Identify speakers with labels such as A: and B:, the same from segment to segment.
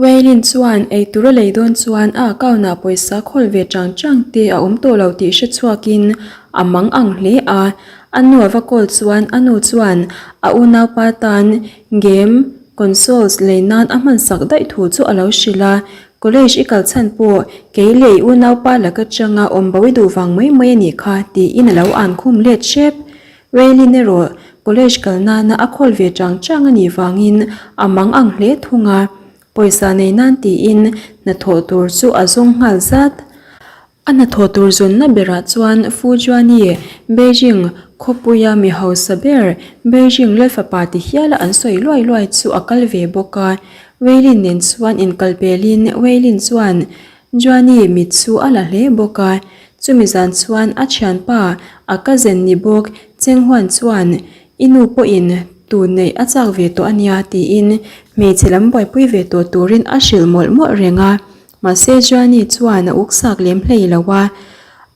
A: Weilin chuan eitur a lei dawn chuan a account ah pawisa khawl ve chang chang te a awm tawh lo tih hre chhuakin a mang ang hle a. A nu a va call chuan a nu chuan a unaupa tan game consoles lei nan a hmansak daih thu chu a lo hrilh a. College i kal chhan pawh kei leh i unaupa laka changa awm bo i duh vang mai mai a nih kha tiin a lo an khum let hrep. Raylene erawh college kal nana a khawl ve chang chang a nih vangin a mang ang hle thung a, pawisa nei nan tiin hnathawh tur chu a zawng nghal zat. A hnathawh tur zawnna berah chuan Fujiani, Beijing khawpuia mi hausa ber Beijing Lalfapa ti hiala an sawi luai luai chu a kal ve bawk a. Weilin nen chuan inkalpelin Weilin chuan Joani mit chu a la hle bawk a, chumi zan chuan a thianpa a cousin ni bawk Cheng Huan chuan i nu pawhin tu neih a chak ve tawh a nia tiin hmeichhe lam buaipui ve tawh turin a hrilh mawlh mawlh reng a, mahse Joani chuan a uksak lem hlei lo a,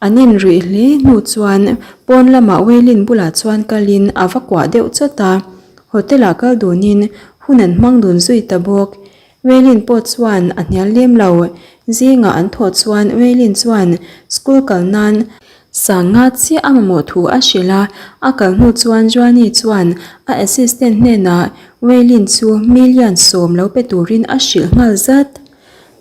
A: an inruih hle hnu chuan pawn lamah Weilin bulah chuan kalin a va kuah deuh chawt a, hotel ah kal dunin hun an hmang dun zui ta bawk. Weilin pawh chuan a hnial lem lo. Zingah an thawh chuan Weilin chuan school kal nan sanga chiah a mamawh thu a hrilh a, a kal hnu chuan Joani chuan a assistant hnenah Weilin chu million 10 lo pe turin a hrilh nghal zat.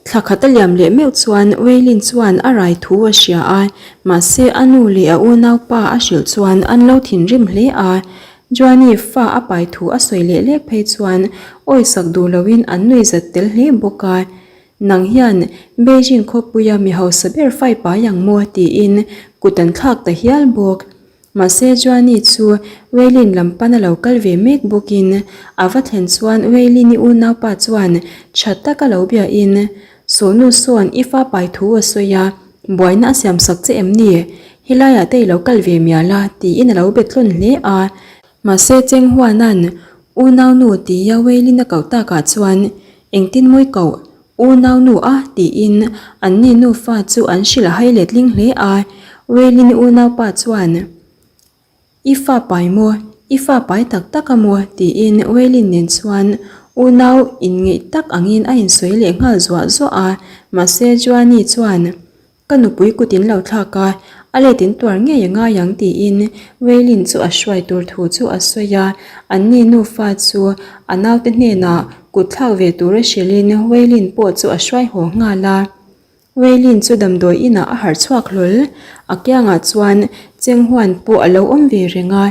A: Thla khat a liam leh meuh chuan Weilin chuan a rai thu a hria a, mahse a nu leh a unaupa a hrilh chuan an lo thinrim hle a. Joani fa a pai thu a sawi leh lek phei chuan awisak duh loin an nui zat tel hle bawk a. Nang hian Beijing khawpuia mi hausa ber fai pai ang maw tiin kut an thlak ta hial bawk. Mahse Joani chu Weilin lam pana lo kal ve mek bawkin a va thlen chuan Weilin-i unaupa chuan tha taka lo biain, Sawhnu sawn i fa pai thu a sawi a, buaina a siamsak che em ni? Helaiah te i lo kal ve mial a tiin a lo bet tlawn hle a. Mahse Cheng Huanan unaunu tia Weilin a koh takah chuan engtin mawi koh unaunu a tiin anni nufa chu an hrilh a hai letling hle a. Weilin unaupa chuan I fa pai maw? I fa pai tak tak a maw? tiin Weilin nen chuan unau inngeih tak angin a insawi leh nghal zuah zuah a. Mahse Joani chuan Ka nupui kut in lo thlak a, a let in tuar ngei a ngai ang tiin Weilin chu a hruai tur thu chu a sawi a, anni nufa chu a naute hnenah kut thlak ve tura hrilhin Weilin pawh chu a hruai haw nghal a. Weilin chu damdawi inah a harh chhuak hlawl, a kiangah chuan Chenghuan pawh a lo awm ve reng a.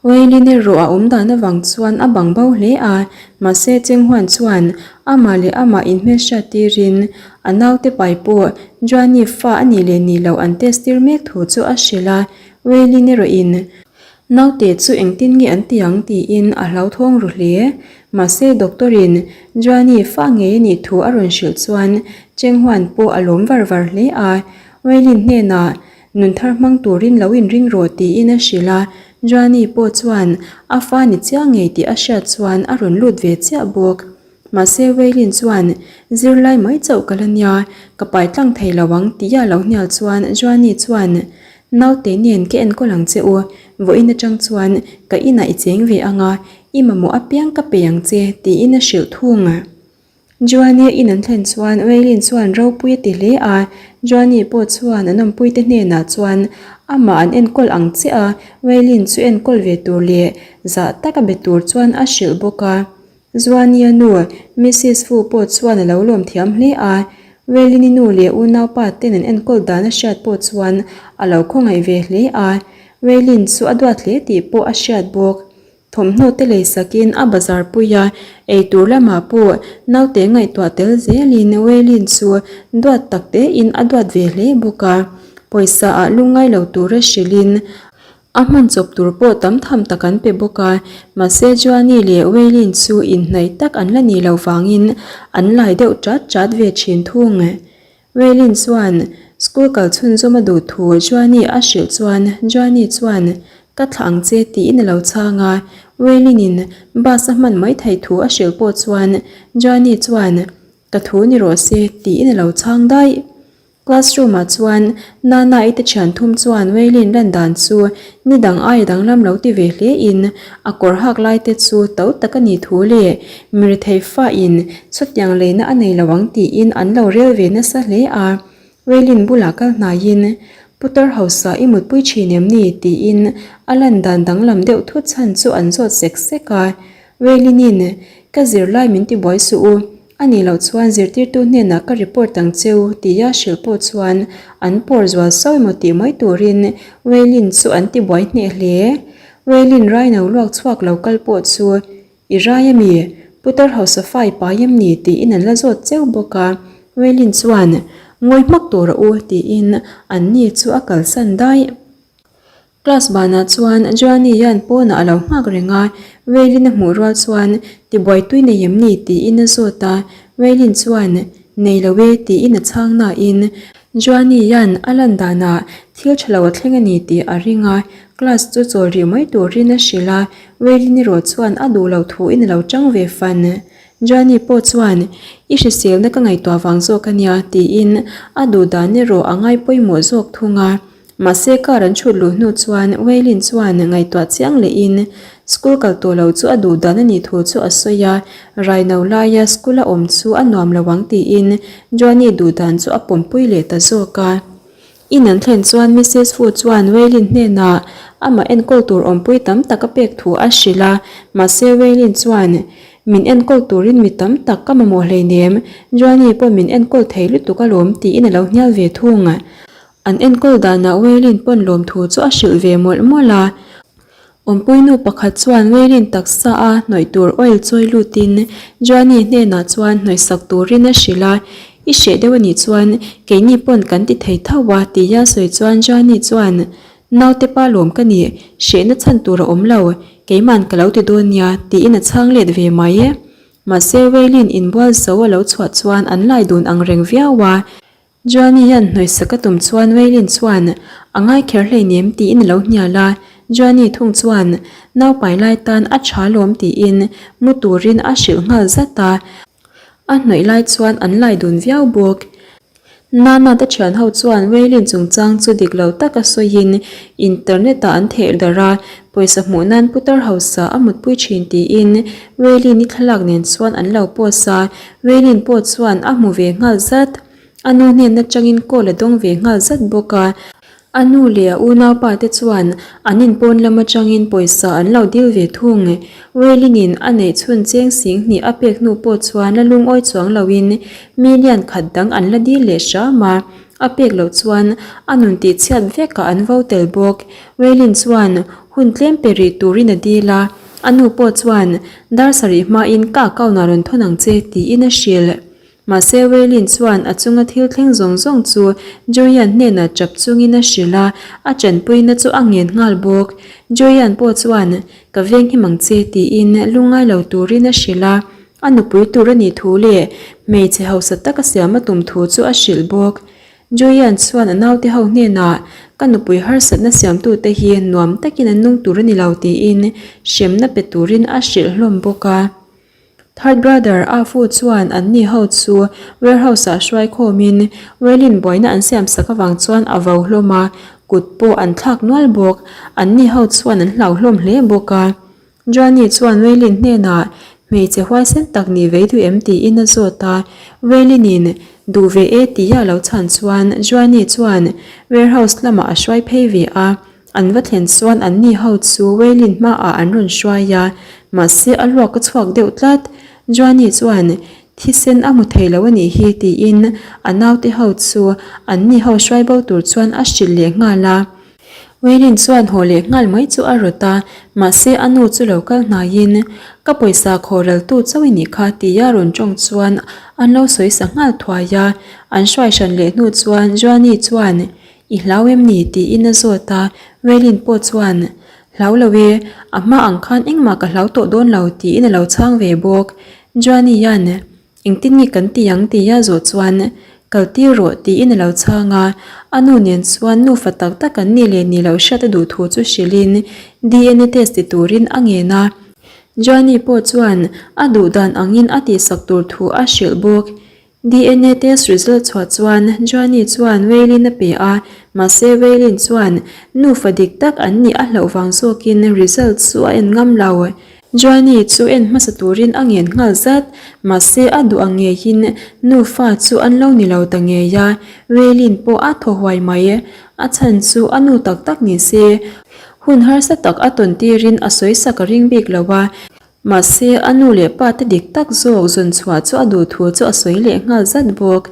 A: Weilin erawh a awm dan avang chuan a bang bo hle a, mahse Chenghuan chuan amah leh amah inhmelhriat tirin a naute pai pawh Joani fa a nih leh nih loh an test tir mek thu chu a hrilh a, Weilin erawhin naute chu engtin nge an ti ang tiin a hlauthawng ru hle. Mahse doctor in Joani fa ngei a nih thu a rawn hrilh chuan Chenghuan pawh a lawm var var hle a, Weilin hnenah Nun thar hmang turin lo inring rawh tiin a hrilh a, Joani pawh chuan a fa ni chiang ngei tih a hriat chuan a rawn lut ve chiah bawk. Mahse Weilin chuan zirlai mai chauh ka la nia, ka pai tlang thei lo ang tia lo hnial chuan Joani chuan Naute nen ka enkawl ang che u, vawiin atang chuan ka inah i cheng ve ang a, i mamawh apiang ka pe ang che tiin a hrilh thung. Joani in an thlen chuan Weilin chuan ropui a ti hle a, Joani pawh chuan an awmpuite hnenah chuan amah an enkawl ang che a, Weilin chu enkawl ve tur leh zah taka be tur chuan a hrilh bawk a. Joani-a nu Missis Fu pawh chuan a lo lawm thiam hle a, Weilin-i nu leh unaupa ten an enkawl dan a hriat pawh chuan a lo khawngaih ve hle a, Weilin chu a duat hle tih pawh a hriat bawk. Thawmhnaw te lei sakin a bazar pui a, eitur lamah pawh naute ngaihtuah tel zelin Weilin chu duat tak tein a duat ve hle bawk a. Pawisa ah lungngai lo tura hrilhin a hman chawp tur pawh tam tham tak an pe bawk a, mahse Joani leh Weilin chu inhnaih tak an la nih loh vangin an lai deuh chat chat ve thin thung. Weilin chuan school kal chhunzawm a duh thu Joani a hrilh chuan Joani chuan Ka thlah ang che tiin a lo chhang a, Weilin in bus a hman mai theih thu a hrilh pawh chuan Joani chuan Ka thu ni rawh se tiin a lo chhang daih. Classroom ah chuan Nana-i te thian thum chuan Weilin lan dan chu ni dang aia danglam lo ti ve hle in a kawr hak lai te chu to tak a nih thu leh mirethei fa in chutiang leina a nei lo ang tiin an lo rel ve nasa hle a. Weilin bulah kal hnaiin Putar hausa i mutpui thin em ni? tiin a lan dan danglam deuh thut chhan chu an zawt sek sek a. Weilinin Ka zirlai min tibuai suh u, A nih loh chuan zirtirtu hnenah ka report ang cheu tia hrilh pawh chuan an pawr zual sawi maw tih mai turin Weilin chu an ti buai hneh hle. Weilin raino luak chhuak lo kal pawh chu I rai a mi? Putar hausa fa i pai em ni? tiin an la zawt cheu bawk a. Weilin chuan Ngawi hmak tur a u tiin an ni chu a kalsan daih. Class banah chuan Joanny hian pawnah a lo nghak reng a, Weilin a hmuh rual chuan tibuai tui nei em ni tiin a zawt a, Weilin chuan nei lo e tiin a chhang nain Joanny hian a lan danah thil tha lo a thleng a ni tih a ring a, class chu chawl rih mai turin a hrilh a, Weilin erawh chuan a duh loh thuin a lo chang ve fan. Joanny pawh chuan I hriselna ka ngaihtuah vang zawk a nia tiin a duh dan erawh a ngai pawimawh zawk thung a. Mahse car an chhut luh hnu chuan Weilin chuan ngaihtuah chiang lehin school kal tawh lo chu a duh dan a nih thu chu a sawi a, raino laia school a awm chu a nuam lo ang tiin Joanny duh dan chu a pawmpui leh ta zawk a. In an thlen chuan Missus Fu chuan Weilin hnenah amah enkawl tur awmpui tam tak a pek thu a hrilh a, mahse Weilin chuan Min enkawl turin mi tam tak ka mamawh hleinem, Joanny pawh min enkawl thei lutuk alawm tiin a lo hnial ve thung. An enkawl danah Weilin pawn lawmthu chu a hrilh ve mawlh mawlh a. Awmpuinu pakhat chuan Weilin taksa a hnawih tur oil chawi lutin Joanny hnenah chuan hnawihsak turin a hrilh a, I hreh deuh anih chuan keini pawn kan ti thei tho a tia sawi chuan Joanny chuan Naute pa lawm ka nih, hrehna chhan tur a awm lo, keiman ka lo ti dawn nia tiin a chhang let ve mai. Mahse Weilin inbual zo a lo chhuah chuan an lai dun ang reng viau a. Joanny hian hnawihsak a tum chuan Weilin chuan a ngai kher hleinem tiin a lo hnial a, Joanny thung chuan naupai lai tan a tha lawm tiin mu turin a hrilh nghal zat a, a hnawih lai chuan an lai dun viau bawk. Nana te thian ho chuan Weilin chungchang chu dik lo taka sawiin internet ah an theh darh a, pawisa hmuh nan putar hausa a mutpui thin tiin Weilin i thlalak nen chuan an lo post a, Weilin pawh chuan a hmu ve nghal zat. A nu hnen atangin call a dawng ve nghal zat bawk a. A nu leh a unaupa te chuan an inpawn lam atangin pawisa an lo dil ve thung. Weilinin a neih chhun cheng sing hnih a pek hnu pawh chuan la lungawi chuang loin million khat dang an la dil leh hram a. A pek loh chuan a nun tihchhiat vekah an vo tel bawk. Weilin chuan hun tlem pe rih turin a dil a. A nu pawh chuan dar sarih hmain ka account ah rawn thawn ang che tiin a hrilh. Mahse Weilin chuan a chunga thil thleng zawng zawng chu Joyan hnenah chap chungin a hrilh a, a tanpuina chu a ngen nghal bawk. Joyan pawh chuan ka veng him ang che tiin lungngai lo turin a hrilh a, a nupui tur a nih thu leh hmeichhe hausa taka siam a tum thu chu a hrilh bawk. Joyan chuan a naute ho hnenah, Ka nupui harsatna siamtute hi nuam takin an nung tur a ni lo tiin hremna pe turin a hrilh hlawm bawk a. Third brother Ah Fu chuan anni ho chu warehouse ah hruai khawmin Weilin buaina an siamsak avang chuan a vo hlawm a, kut pawh an thlak nual bawk. Anni ho chuan an hlau hlawm hle bawk a. Joanny chuan Weilin hnenah hmeichhe huaisen tak nih vei duh em tiin a zawt a, Weilinin duh ve e tia a lo chhan chuan Joanny chuan warehouse lamah a hruai phei ve a, an va thlen chuan anni ho chu Weilin hmaah an rawn hruai a, mahse a luak a chhuak deuh tlat. Joanny chuan thisen a hmu thei lo a nih hi tiin a naute ho chu anni ho hruai bo tur chuan a hrilh leh nghal a. Weilin chuan haw leh nghal mai chu a rawt a, mahse a nu chu lo kal hnaiin, Ka pawisa khawraltu chauh i nih kha tia rawn tawng chuan an lo sawi sa nghal thuai a. An hruai hran leh hnu chuan Joanny chuan, I hlau em ni? tiin a zawt a, Weilin pawh chuan, Hlau lo e, a hma ang khan engmah ka hlau tawh dawn lo tiin a lo chhang ve bawk. Joanny hian, Engtin nge kan ti ang tia zawh chuan kal tir rawh tiin a lo chhang a, a nu nen chuan nufa tak tak an nih leh nih loh hriat a duh thu chu hrilhin DNA test ti turin a ngen a. Joanny pawh chuan a duh dan angin a tihsak tur thu a hrilh bawk. DNA test result chhuah chuan Joani chuan Weilin a pe a, mahse Weilin chuan nufa dik tak an nih a hlauh vang zawkin result chu a en ngam lo. Joani chu en hmasa turin a ngen nghal zat, mahse a duh ang ngeiin nufa chu an lo ni lo ta ngei a, Weilin pawh a thaw huai mai. A chhan chu a nu tak tak ni se, hun harsa tak a tawn tirin a sawi sak a ring bik lo a, Mahse, a nu leh pa te dik tak zawk zawn chhuah chu a duh thu chu a sawi leh nghal zat bawk.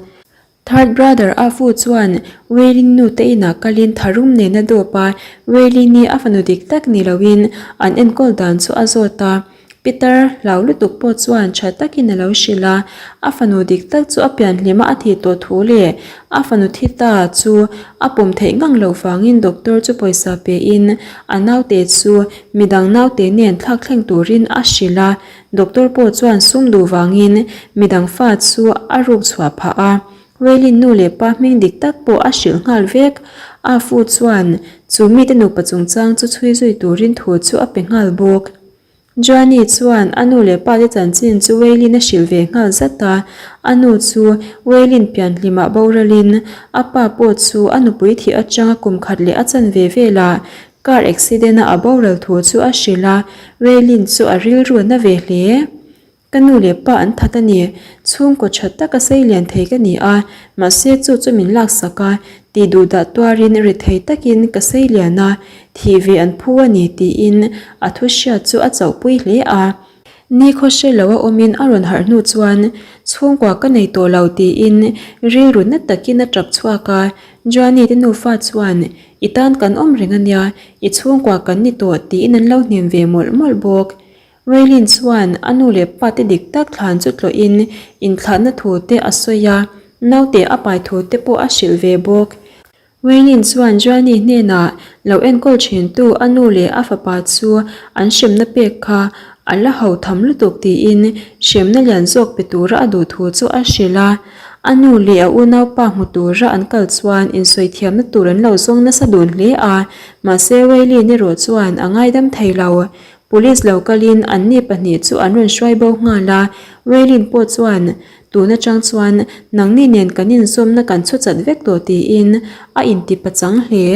A: Third brother a fu chuan Wailing nu te inah kalin tharum nen a dawp a, Wailing-i a fanu dik tak ni loin an enkawl dan chu a zawt a. Peter hlau lutuk pawh chuan tha takin a lo hrilh a, a fanu dik tak chu a pianhlima a thih tawh thu leh a fanu thi ta chu a pawm theih ngang loh vangin doctor chu pawisa pein a naute chu Midang naute nen thlak thleng turin a hrilh a, doctor pawh chuan sum duh vangin midang fa chu a ruk chhuah phah a. Weilin nu leh pa hming dik tak pawh a hrilh nghal vek. A fu chuan chu mite nupa chungchang chu chhui zui turin thu chu a pe nghal bawk. Joanny chuan a nu leh pate chanchin chu Weilin a hrilh ve nghal zat a, a nu chu Weilin pianhlimah boralin a pa pawh chu a nupui thih atanga kum khat leh a chanve velah Car accident a a boral thu chu a hrilh a, Weilin chu a rilru na ve hle. Ka nu leh pa an that a ni, chhungkaw tha taka sei lian thei ka ni a, mahse chu chu min laksak a, tih duh dah tuarin ri thei takin ka sei lian a, thih ve an phu a ni tiin a thu hriat chu a chauhpui hle a. Ni khaw hre lo a awmin a rawn harh hnu chuan chhungkua ka nei tawh lo tiin rilru na takin a tap chhuak a, Joani te nufa chuan I tan kan awm reng a nia, i chhungkua kan ni tawh tiin an lo hnem ve mawlh mawlh bawk. Raylene chuan a nu leh pa te dik tak thlan chu tlawhin inthlahna thu te a sawi a, naute a pai thu te pawh a hrilh ve bawk. Raylene chuan Joanny hnenah lo enkawl thintu a nu leh a fapa chu an hremna pek kha a la ho tham lutuk tiin hremna lian zawk pe tura a duh thu chu a hrilh a. A nu leh a unaupa hmu tura an kal chuan insawi thiamna tur an lo zawng nasa dun hle a, mahse Raylene erawh chuan a ngaidam thei lo. Police lo kalin anni pahnih chu an rawn hruai bo nghal a, Raylene pawh chuan tun atang chuan nangni nen kan inzawmna kan chhu chat vek tawh tiin a inti pachang hle.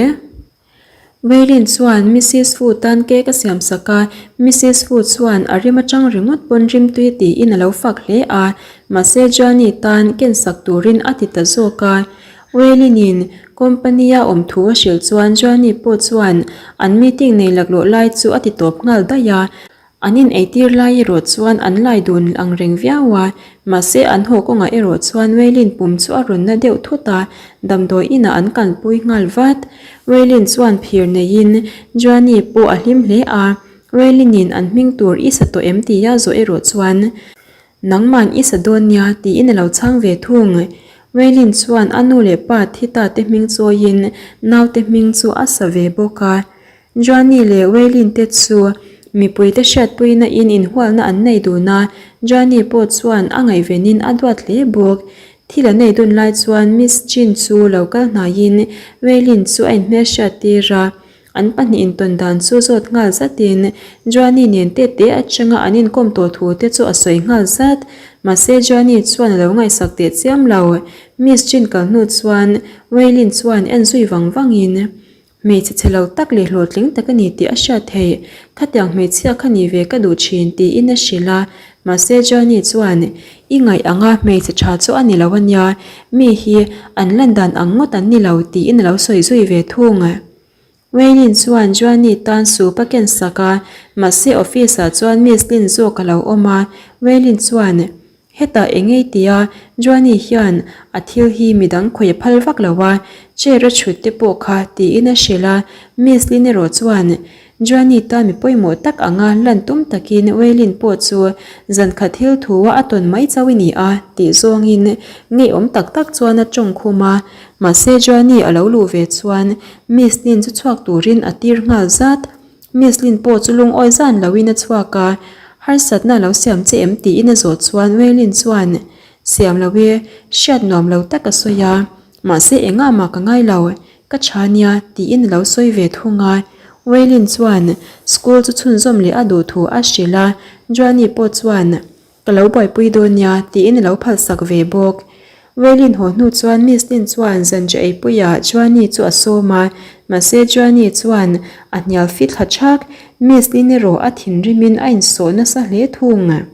A: Weilin chuan Missis Fu tan cake a siam sak a, Missis Fu chuan a rim atang ringawt pawn rimtui tiin a lo fak hle a, mahse Johnny tan ken sak turin a ti ta zawk a. Weilin-in company-a awm thu a hrilh chuan Johnny pawh chuan an meeting nei laklawh lai chu a ti tawp nghal daih a, An in eitir lai erawh chuan an lai dun ang reng viau a, mahse an haw kawngah erawh chuan Weilin pum chu a rawn na deuh thut a, damdawi inah an kalpui nghal vat. Weilin chuan phir neiin Joanny pawh a hlim hle a, Weilinin an hming tur i sa tawh em tia zawh erawh chuan Nangman i sa dawn nia tiin a lo chhang ve thung. Weilin chuan a nu leh pa thi ta te hming chawiin naute hming chu a sa ve bawk a. Joanny leh Weilin te chu mipuite hriatpuina in inhualna an nei dun a, Joanny pawh chuan a ngaihvenin a duat hle bawk. Thil an ei dun lai chuan Miss Chin chu lo kal hnaiin Weilin chu a inhmelhriat tir a, an pahnih intawn dan chu zawt nghal zatin Joanny nen tete atanga an inkawm tawh thu te chu a sawi nghal zat. Mahse Joanny chuan a lo ngaihsak teh chiam lo. Miss Chin kal hnu chuan Weilin chuan en zui vang vangin Hmeichhe chhe lo tak leh hlawhtling tak a ni tih a hriat theih. Khatiang hmeichhia kha ni ve ka duh thin tiin a hrilh a. Mahse Johnny chuan, I ngaih anga hmeichhe tha chu a ni lo a nia, mi hi an lan dan ang ngawt an ni lo tiin a lo sawi zui ve thung. Waylin chuan Johnny tan soup a ken sak a, mahse office ah chuan Miss Lin zawk a lo awm a. Waylin chuan, Hetah eng ei tia Joanny hian a thil hi midang khawih a phal vak lo a, chair a chhut te pawh kha tiin a hrilh a, Miss Lin erawh chuan Joanny tan mi pawimawh tak anga lan tum takin Weilin pawh chu zankhat thil thu a a tawn mai chauh i ni a tih zawngin ngeiawm tak tak chuan a tawng khum a, mahse Joanny a lo luh ve chuan Miss Lin chu chhuak turin a tir nghal zat. Miss Lin pawh chu lungawi zan loin a chhuak a, harsatna a lo siam che em tiin a zawh chuan Weilin chuan siam lo e, hriat nuam lo tak a sawi a, mahse engah mah ka ngai lo, ka tha nia tiin a lo sawi ve thung a. Weilin chuan school chu chhunzawm leh a duh thu a hrilh a, Joanny pawh chuan ka lo buaipui dawn nia tiin a lo phalsak ve bawk. Waylin haw hnu chuan Miss Lin chuan zanriah eipuiah Joanny chu a sawm a, mahse Joanny chuan a hnial fit thla thak. Miss Lin erawh a thinrimin a insawh nasa hle thung.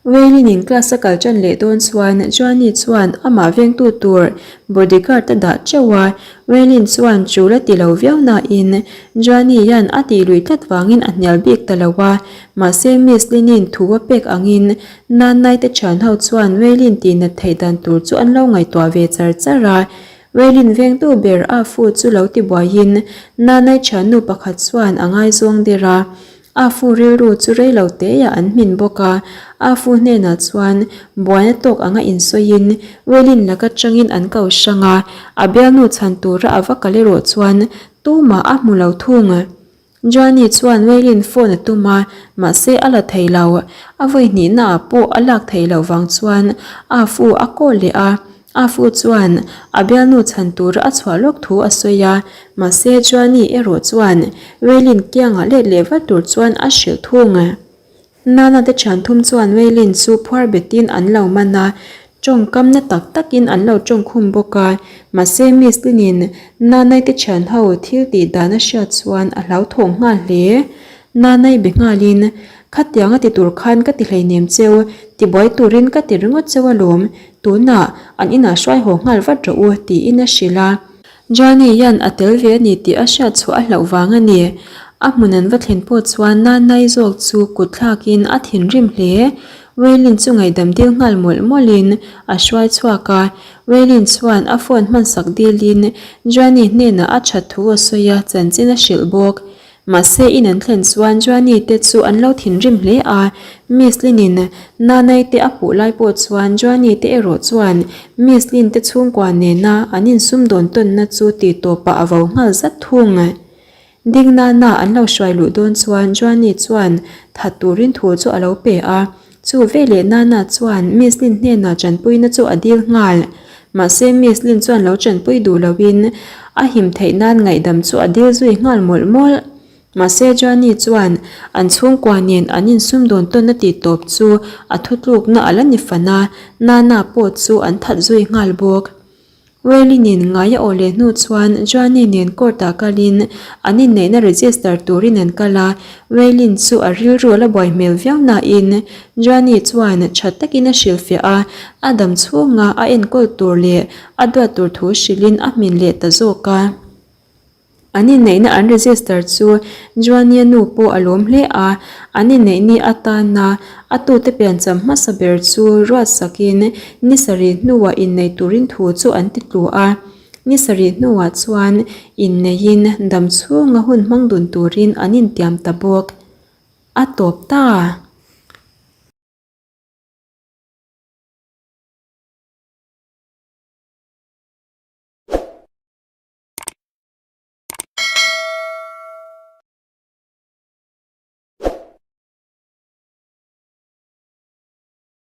A: Waylin-in class a kal ṭan leh dawn chuan Joanny chuan amah vengtu tur bodyguard a dah ṭeuh a, Waylin chuan ṭul a ti lo viau nain Joanny hian a tih lui tlat vangin a hnial bik ta lo a, mahse Miss Lin-in thu a pek angin Nanai te ṭhian ho chuan Waylin tihnat theih dan tur chu an lo ngaihtuah ve char char a, Waylin vengtu ber a fu chu lo ti buaiin Nanai ṭhiannu pakhat chuan a ngaizawng der a. A fu rilru chu rei lo teah an hmin bawk a, a fu hnenah chuan buaina tawk anga insawiin Welin laka changin an ko hrang a, a bialnu chhan tura a va kal erawh chuan tumah a hmu lo thung. Johnny chuan Welin phone a tum a, mahse a la thei lo. A vawi hnihnaah pawh a lak theih loh vang chuan a fu a call leh a, A fu chuan a bialnu chhan tura a chhuah lawk thu a sawi a, mahse Joanny erawh chuan Waylin kiangah let leh vat tur chuan a hrilh thung. Nana te thian thum chuan Waylin chu phuar betin an lo man a, tawngkam na tak takin an lo tawngkhum bawk a, mahse Miss Linin Nanai te thian ho thil tih dan a hriat chuan a hlauthawng nghal hle. Nanai be nghalin, Khatiang a ti tur khan ka ti hleinem cheu, tibuai turin ka ti ringawt cheu alawm, Tunah an inah hruai haw nghal vat rawh u tiin a hrilh a. Johnny hian a tel ve a ni tih a hriat chhuah a hlauh vang a ni. A hmun an va thlen pawh chuan Nanai zawk chu kut thlakin a thinrim hle. Waylin chu ngaihdam dil nghal mawlh mawlhin a hruai chhuak a. Waylin chuan a phone hmansak dilin Johnny hnenah a that thu a sawi a, chanchin a hrilh bawk. Mahse in an thlen chuan Joanny te chu an lo thinrim hle a, Miss Lin-in Nanai te a puh lai pawh chuan Joanny te erawh chuan Miss Lin te chhungkua nena an insumdawn tawnna chu tih tawpah a vo nghal zat thung. Ding Nana an lo hruai luh dawn chuan Joanny chuan that turin thu chu a lo pe a, chu veleh Nana chuan Miss Lin hnenah tanpuina chu a dil nghal. Mahse Miss Lin chuan lo tanpui duh loin a him theih nan ngaihdam chu a dil zui nghal mawlh mawlh. Mahse Johnny chuan an chhungkua nen an insumdawn tawn a tih tawp chu a thutlukna a la ni fan a, Nana pawh chu an that zui nghal bawk. Waylin-in ngai a awh leh hnu chuan Johnny nen court-ah kalin an inneihna register turin an kal a, Waylin chu a rilru a la buai hmel viau nain Johnny chuan tha takin a hrilhfiah a, a dam chhunga a enkawl tur leh a duat tur thu hrilhin a hmin leh ta zawk a. An inneihna an register chu Joanny-a nu pawh a lawm hle a, an inneih ni atana a tute piancham hmasa ber chu ruatsakin ni sarih hnuah innei turin thu chu an ti tlu a. Ni sarih hnuah chuan inneihin dam chhunga hun hmang dun turin an intiam ta bawk. A tawp ta!